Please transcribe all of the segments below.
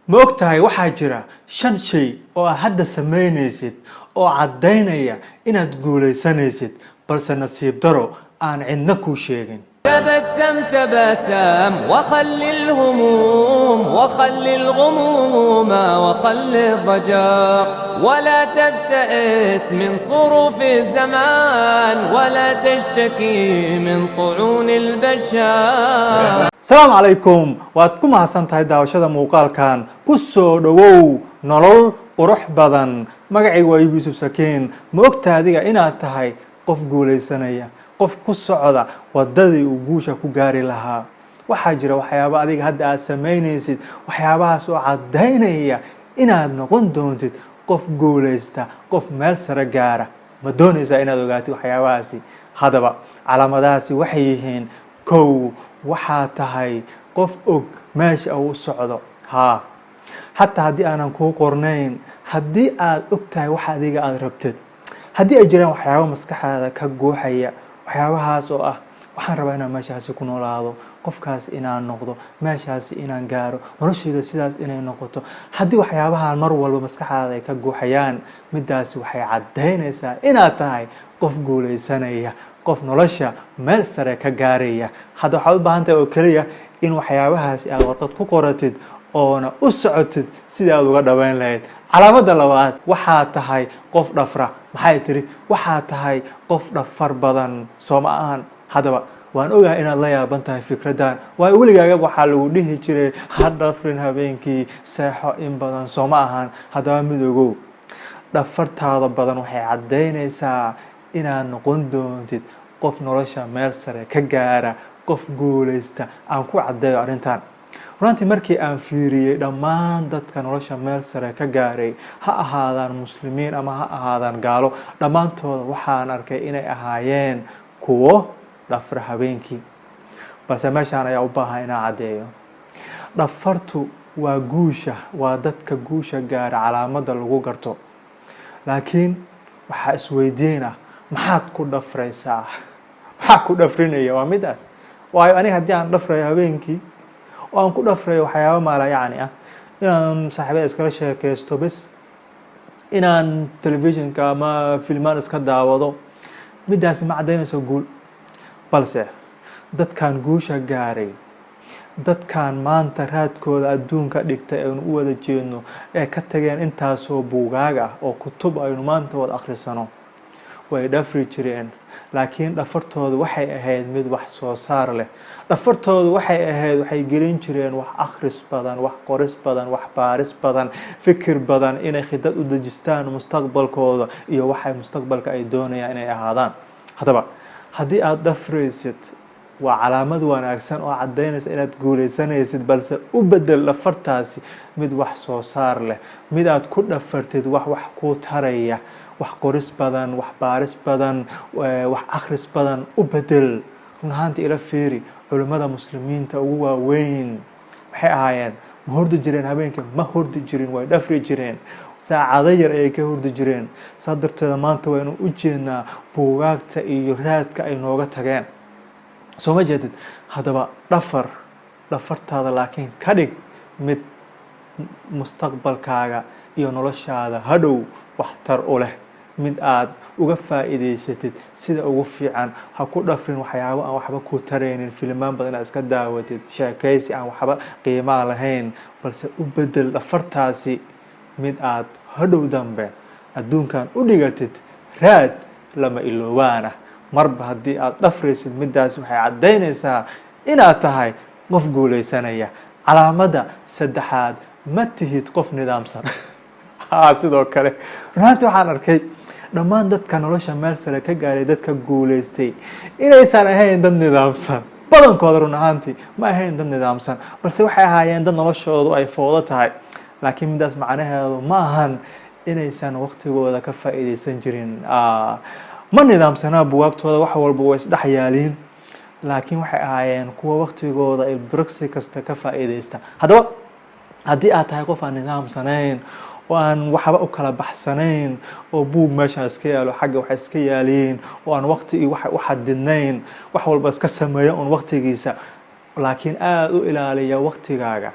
Ma og tahay waxaa jira shan shay oo aad hadda samaynaysid oo caddaynaya inaad guulaysanaysid, balse nasiib daro aan cidna kuu sheegin? تبسم تبسم وخل الهموم وخل الغموم وخل الضجر، ولا تبتئس من صروف الزمان، ولا تشتكي من طعون البشر. Asalaamu calaykum. Waad ku mahadsan tahay daawashada muuqaalkan. Ku soo dhowow Nolol Qurux Badan. Magacaygu waa Yuusuf Sakiin. Ma ogta adiga inaad tahay qof guulaysanaya, qof ku socda wadadii uu guusha ku gaari lahaa? Waxaa jira waxyaabo adiga hadda aad samaynaysid, waxyaabahaas oo caddaynaya inaad noqon doontid qof guulaysta, qof meel sare gaara. Ma doonaysaa inaad ogaatid waxyaabahaasi? Haddaba calaamadahaasi waxay yihiin: kow, waxaa tahay qof og meesha uu u socdo. Haa, xataa haddii aanan kuu qornayn, haddii aad og tahay waxa adiga aada rabtid, haddii ay jiraan waxyaabo maskaxdaada ka guuxaya, waxyaabahaas oo ah waxaan rabaa inaan meeshaasi ku noolaado, qofkaas inaan noqdo, meeshaasi inaan gaaro, noloshayda sidaas inay noqoto, haddii waxyaabahan mar walba maskaxdaada ay ka guuxayaan, middaasi waxay caddaynaysaa inaad tahay qof guulaysanaya, qof nolosha meel sare ka gaaraya. Hadda waxaad u baahan tahay oo keliya in waxyaabahaasi aad warqad ku qoratid oona u socotid sidii aad uga dhaweyn lahayd. Calaamadda labaad, waxaa tahay qof dhafra. Maxay tiri? Waxaa tahay qof dhafar badan, soo ma ahan? Haddaba waan ogahay inaad la yaaban tahay fikraddan, waayo weligaaga waxaa lagu dhihi jiray ha dhafrin habeenkii, seexo in badan, soo ma ahan? Haddaba mid ogow, dhafartaada badan waxay caddaynaysaa inaad noqon doontid qof nolosha meel sare ka gaara, qof guulaysta. Aan ku caddeeyo arrintan. Runtii markii aan fiiriyey dhammaan dadka nolosha meel sare ka gaaray, ha ahaadaan Muslimiin ama ha ahaadaan gaalo, dhammaantooda waxaan arkay inay ahaayeen kuwo dhafra habeenkii. Balse meeshaan ayaa u baahan inaan caddeeyo: dhafartu waa guusha, waa dadka guusha gaara calaamadda lagu garto. Laakiin waxaa isweydiin ah, maxaad ku dhafraysaa? Maxaa ku dhafrinaya? Waa midaas. Waayo, aniga haddii aan dhafrayo habeenkii oo aan ku dhafrayo waxyaaba maala yacni ah, inaan saaxiibada iskala sheekaysto bes, inaan telefishinka ama filmaan iska daawado, middaasi ma caddaynayso guul. Balse dadkan guusha gaaray, dadkan maanta raadkooda adduunka dhigtay aynu u wada jeedno, ee ka tageen intaasoo buugaag ah oo kutub aynu maanta wada akhrisano, way dhafri jireen. Laakiin dhafartoodu waxay ahayd mid wax soo saar leh. Dhafartoodu waxay ahayd, waxay gelin jireen wax akhris badan, wax qoris badan, wax baaris badan, fikir badan, inay khidad u dejistaan mustaqbalkooda iyo waxay mustaqbalka ay doonayaan inay ahaadaan. Haddaba haddii aada dhafraysid, waa calaamad wanaagsan oo caddaynaysa inaad guulaysanaysid. Balse u bedel dhafartaasi mid wax soo saar leh, mid aad ku dhafartid wax kuu taraya, wax qoris badan, wax baaris badan, wax akhris badan u bedel. Run ahaantii ila fiiri, culimmada Muslimiinta ugu waaweyn maxay ahaayeen? Ma hurdi jireen habeenkii? Ma hurdi jirin, way dhafri jireen. Saacado yar ayay ka hurdi jireen. Saa darteeda maanta waynu u jeednaa buugaagta iyo raadka ay nooga tageen, soo ma jeedid? Haddaba dhafar, dhafartaada laakiin ka dhig mid mustaqbalkaaga iyo noloshaada hadhow waxtar u leh, mid aad uga faa'iidaysatid sida ugu fiican. Ha ku dhafrin waxyaabo aan waxba ku taraynin, filimaan badan inaad iska daawatid, sheekaysi aan waxba qiimaa lahayn. Balse u bedel dhafartaasi mid aad hadhow dambe adduunkan u dhigatid raad lama iloobaana. Marba haddii aad dhafraysid, middaasi waxay caddaynaysaa inaad tahay qof guulaysanaya. Calaamadda saddexaad, ma tihid qof nidaamsan. Sidoo kale runaantii waxaan arkay dhammaan dadka nolosha meel sare ka gaaray, dadka guulaystay, inaysan ahayn dad nidaamsan. Badankooda run ahaantii ma ahayn dad nidaamsan, balse waxay ahaayeen dad noloshoodu ay foodo tahay. Laakiin middaas macnaheedu ma ahan inaysan waqtigooda ka faa'iidaysan jirin. Ma nidaamsanaa, buwaagtooda wax walba way isdhex yaaliin, laakiin waxay ahaayeen kuwa waqtigooda ilbirigsi kasta ka faa'iidaysta. Haddaba haddii aad tahay qof aan nidaamsanayn oo aan waxba u kala baxsanayn, oo buug meeshaan iska yaalo, xagga wax iska yaaliin, oo aan waqti iyo wax u xadidnayn, wax walba iska sameeyo un waqtigiisa, laakiin aada u ilaaliya waqtigaaga.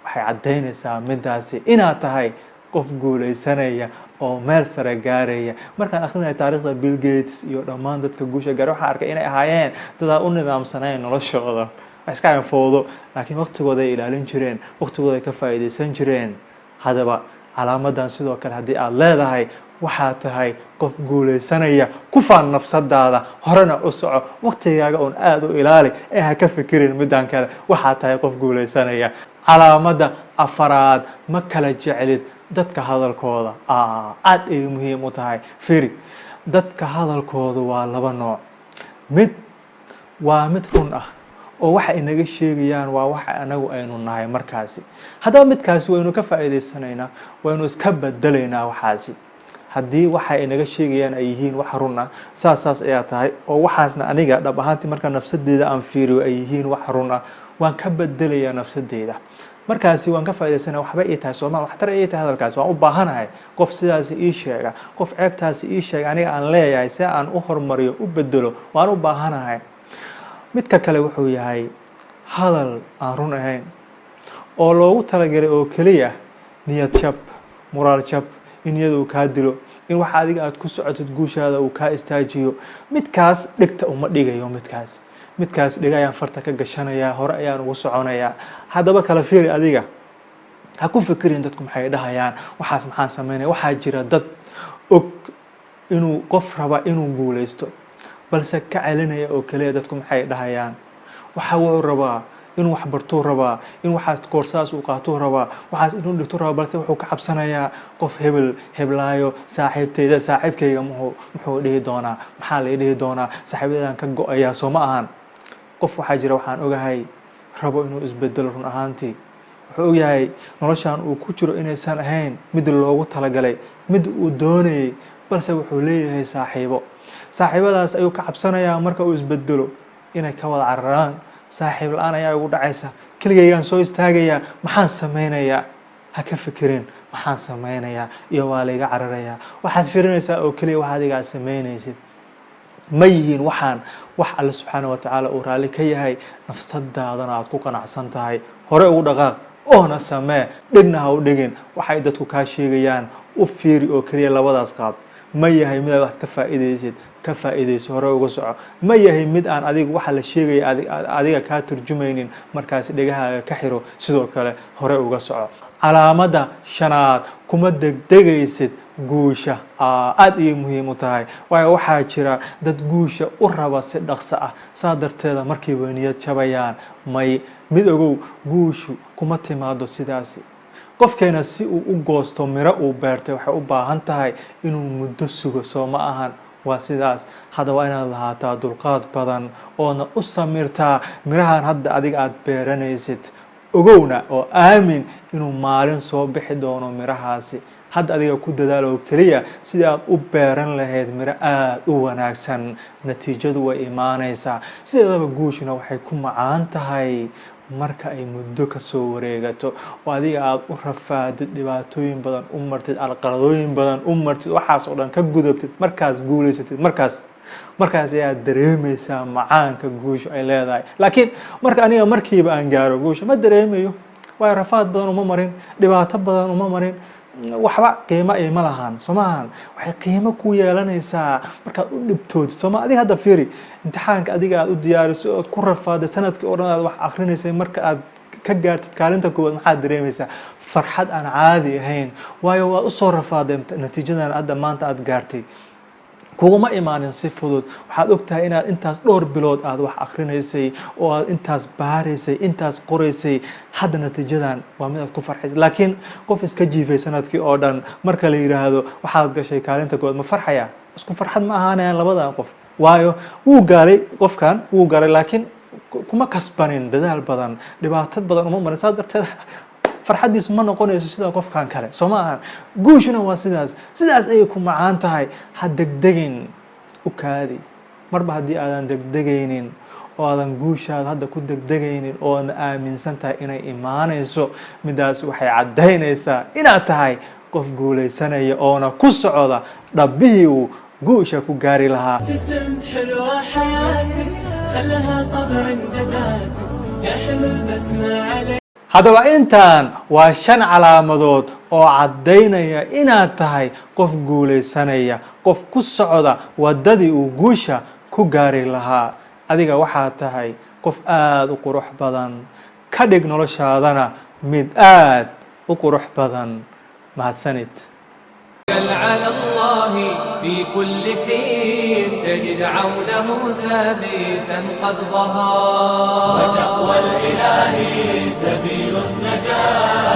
Waxay caddaynaysaa middaasi inaad tahay qof guulaysanaya oo meel sare gaaraya. Markaan akhrinaya taariikhda Bill Gates iyo dhammaan dadka guusha gaaray, waxaan arkay inay ahaayeen dad aan u nidaamsanayn noloshooda, wax iska fowdo, laakiin waqtigooda ay ilaalin jireen, waqtigooda ay ka faa'iidaysan jireen. Haddaba calaamadan sidoo kale haddii aada leedahay, waxaad tahay qof guulaysanaya. Ku faan nafsadaada, horena u soco. Waqtigaaga uun aada u ilaali ee ha ka fikirin middan kale. Waxaad tahay qof guulaysanaya. Calaamadda afaraad: ma kala jeclid dadka hadalkooda. Aada ay muhiim u tahay. Firi, dadka hadalkooda waa laba nooc. Mid waa mid run ah oo waxa inaga sheegayaan waa waxa anagu aynu nahay markaasi. Haddaba midkaasi waynu ka faa'iidaysanaynaa, waynu iska bedelaynaa waxaasi. Haddii waxa inaga sheegayaan ay yihiin wax run ah, saas saas ayaa tahay, oo waxaasna aniga dhab ahaantii marka nafsadeyda aan fiiriyo ay yihiin wax run ah, waan ka bedelayaa nafsadeyda markaasi, waan ka faaidaysanaya. Waxba ii tahay sooma, waxtar ii tahay hadalkaasi. Waan u baahanahay qof sidaasi ii sheega, qof ceebtaasi ii sheega aniga aan leeyahay, si aan u horumariyo, u bedelo, waan u baahanahay. Midka kale wuxuu yahay hadal aan run ahayn oo loogu talagalay oo keliya niyad jab, muraal jab, in niyada uu kaa dilo, in waxa adiga aad ku socotid guushaada uu kaa istaajiyo. Midkaas dhigta uma dhigayo. Midkaas dhiga ayaan farta ka gashanayaa, hore ayaan ugu soconayaa. Haddaba kala fiiri adiga. Ha ku fikirin dadku maxay dhahayaan, waxaas maxaan sameynaya. Waxaa jira dad og inuu qof raba inuu guuleysto, balse ka celinaya oo keliya dadku maxay dhahayaan. Waxa wuxuu rabaa inuu wax bartuu rabaa, in waxaas koorsaas uu qaatuu rabaa, waxaas inuu dhigtuu rabaa, balse wuxuu ka cabsanayaa qof hebel, heblaayo, saaxiibteyda, saaxiibkayga muxuu dhihi doonaa, maxaa la dhihi doonaa, saaxiibadan ka go-ayaa, soo ma ahan? Qof waxaa jira, waxaan ogahay, rabo inuu isbedelo. Run ahaantii wuxuu ogyahay noloshan uu ku jiro inaysan ahayn mid loogu talagalay, mid uu doonayay, balse wuxuu leeyahay saaxiibo. Saaxiibadaas ayuu ka cabsanayaa marka uu isbedelo inay ka wada cararaan. Saaxiib la-aan ayaa igu dhacaysa, keligaygaan soo istaagayaa, maxaan sameynayaa? Ha ka fikirin maxaan sameynayaa iyo waa layga cararayaa. Waxaad firinaysaa oo keliya wax adiga aad sameynaysid ma yihiin waxaan wax Alle subxaana wa tacaala uu raalli ka yahay, nafsadaadana aad ku qanacsan tahay. Hore ugu dhaqaaq oona samee, dhigna ha u dhigin waxay dadku kaa sheegayaan. U fiiri oo keliya labadaas qaab: ma yahay mid aad wax ka faa'iidaysid? Ka faa'iidayso, hore uga soco. Ma yahay mid aan adiga waxa la sheegaya adiga kaa turjumaynin? Markaasi dhegahaaga ka xiro, sidoo kale hore uga soco. Calaamadda shanaad: kuma degdegaysid guusha. Aada ayay muhiim u tahay, waayo waxaa jira dad guusha u raba si dhaqso ah, saa darteeda markiiba niyad jabayaan. May, mid ogow, guushu kuma timaado sidaasi. Qofkeena si uu u goosto miro uu beertay, waxay u baahan tahay inuu muddo sugo, soo ma ahan? Waa sidaas. Hadda waa inaad lahaataa dulqaad badan oodna u samirtaa mirahan hadda adiga aada beeranaysid. Ogowna oo aamin inuu maalin soo bixi doono mirahaasi. Hadda adiga ku dadaal oo keliya sidii aad u beeran lahayd miro aada u wanaagsan. Natiijadu way imaanaysaa. Sideedaba guushuna waxay ku macaan tahay marka ay muddo kasoo wareegato oo adiga aada u rafaadid, dhibaatooyin badan u martid, alqaladooyin badan u martid, waxaas oo dhan ka gudubtid, markaas guulaysatid, markaas ayaad dareemaysaa macaanka guushu ay leedahay. Laakiin marka aniga markiiba aan gaaro guusha, ma dareemayo, waayo rafaad badan uma marin, dhibaato badan uma marin, waxba qiimo ima lahan, soo maahan? Waxay qiimo ku yeelanaysaa markaad u dhibtoodid, sooma? Adiga hadda fiiri imtixaanka adiga aad u diyaariso ood ku rafaaday, sanadkii oo dhan aad wax akrinaysay, marka aad ka gaartid kaalinta koowaad, maxaad dareemaysaa? Farxad aan caadi ahayn, waayo waad usoo rafaaday. Natiijadan hadda maanta aad gaartay kuguma imaanin si fudud. Waxaad ogtahay inaad intaas dhowr bilood aad wax akrinaysay oo aad intaas baaraysay, intaas qoraysay. Hadda natiijadan waa mid aad ku farxaysa. Laakiin qof iska jiifay sanadkii oo dhan, marka la yidhaahdo waxaad gashay kaalinta koowaad, ma farxaya? Isku farxad ma ahaanayaan labadan qof, waayo wuu gaaray qofkan, wuu gaaray, laakiin kuma kasbanin dadaal badan, dhibaato badan uma marin. Saas darteed farxaddiisu ma noqonayso sida qofkan kale, soo ma ahan? Guushuna waa sidaas, sidaas ayay ku macaan tahay. Ha degdegin, u kaadi. Marba haddii aadan degdegaynin oo aadan guushaada hadda ku degdegaynin oo aadna aaminsan tahay inay imaanayso, midaas waxay caddaynaysaa inaad tahay qof guulaysanaya oona ku socda dhabbihii uu guusha ku gaari lahaa. ابتسم، حلوة حياتك، خلها طبع عند ذاتك، يا حلو البسمة عليك. Haddaba intaan waa shan calaamadood oo caddaynaya inaad tahay qof guulaysanaya, qof ku socda waddadii uu guusha ku gaari lahaa. Adiga waxaad tahay qof aada u qurux badan. Ka dhig noloshaadana mid aad u qurux badan. Mahadsanid. على الله في كل حين، تجد عونه ثابتا قد ظهر. وتقوى الإله سبيل النجاة.